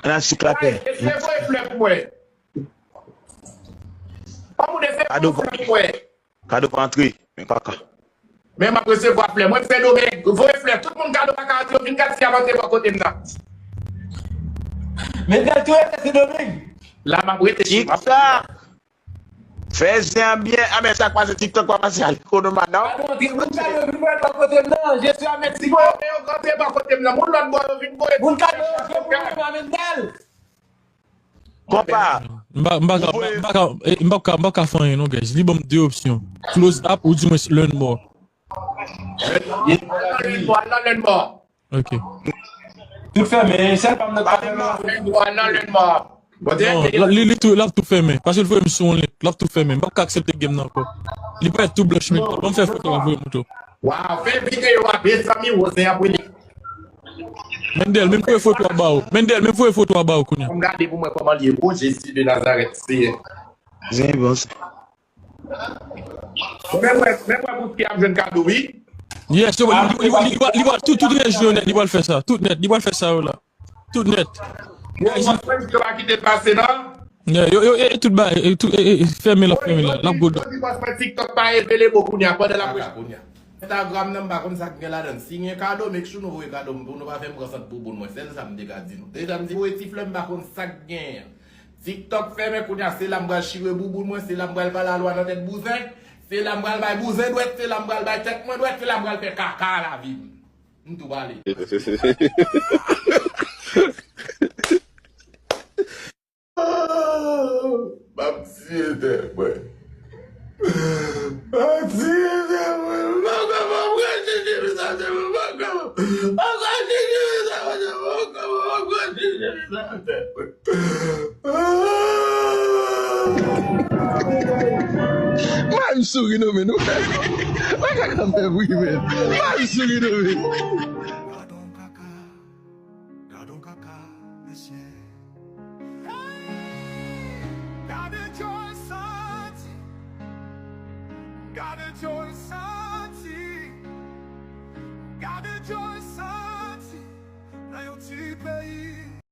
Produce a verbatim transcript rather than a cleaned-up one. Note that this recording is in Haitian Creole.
Nan sik la pè. Eseye voye flè pou mwen. Pa moun eseye voye flè pou mwen. Kado pa antre, men kaka. Men m ap resevwa flè. Mwen Sendomeng, voye flè. Tout moun Kado pa ka antre, vin gad si y ap antre bò kote m nan. Mendel tou rete Sendomeng. La m ap rete chita. Fè zen an byen. A, men sa k pase TikTok pa pase a Lekonoma non. Moun Kado vin voye bò kote m nan. Je suis à Mexico. Moun Kado vin voye bò kote m nan. Moun lòt bò yo vin voye. Moun Kado vin voye bò Mendel. Konpa. M pa m pa ka m pa ka eh, m pa ka m pa ka fè anyen non guys. Li ban m de opsyon. Close app ou di mwen learn more. Learn more, learn more. Ok. Tout fèmen, sèl pa m nan ka fèmen. Learn more, learn more. Non, la- li, li tou, l ap tou fèmen. Paske l voye m sou yon link, l ap tou fèmen. M p ap ka aksepte game nan ankò. Li parèt tou blanch men. Ban m fè foto a voye m tou. Waw, fè videyo a, mezanmi, Rosen ap wini. Mendel, men voye foto a ba ou. Mendel, men voye foto a ba ou kounye a. Fò m gade pou mwen kòman l ye. O Jezi de Nazarèt, Seyè. Zen bon sa. Men mwen, men mwen pou ki ap jwenn Kado, wi. Yes, yo, li, li, li, li, li, li, tout, tout rejyon nèt, li pral fè sa. Tout nèt, li pral fè sa yo la. Tout nèt. Yo, mwen, yo pa kite pase, non? Yeah, yo, yo, e, e, tout bagay, e, tout, e, e, e, fèmen la, fèmen la. L ap go down. Yo di bòs mwen TikTok pa revele bon kounye a, pandan l ap rejte. Instagram nan, m pa konn sa k gen ladan l. Si gen Kado, make sure nou voye Kado pou nou pa fè m pran sant bouboun mwen. Sèl sa m te ka di nou. Deja, m di voye ti flè, m pa konn sa k genyen. TikTok fèmen kounye a, se la m pral chire bouboun mwen, se la m pral pale a lwa nan tèt bouzen, se la m pral bay bouzen dwèt, se la m pral bay tèt mwen dwèt, se la m pral fè kaka lavi m. M tou pale. M ap tiye tèt mwen. M ap tiye tèt mwen. M pa kapab, m ap chèche mesaj mwen, m pa kapab. M ap chèche mesaj mwen, m pa kapab, m ap chèche mesaj mwen. Mal souri non men nou. Bagay la fè wi men. Mal souri non men. Gadon kaka, gadon kaka, mesye. Gade Joy santi. Gade Joy santi. Gade Joy santi. Nan yon ti peyi.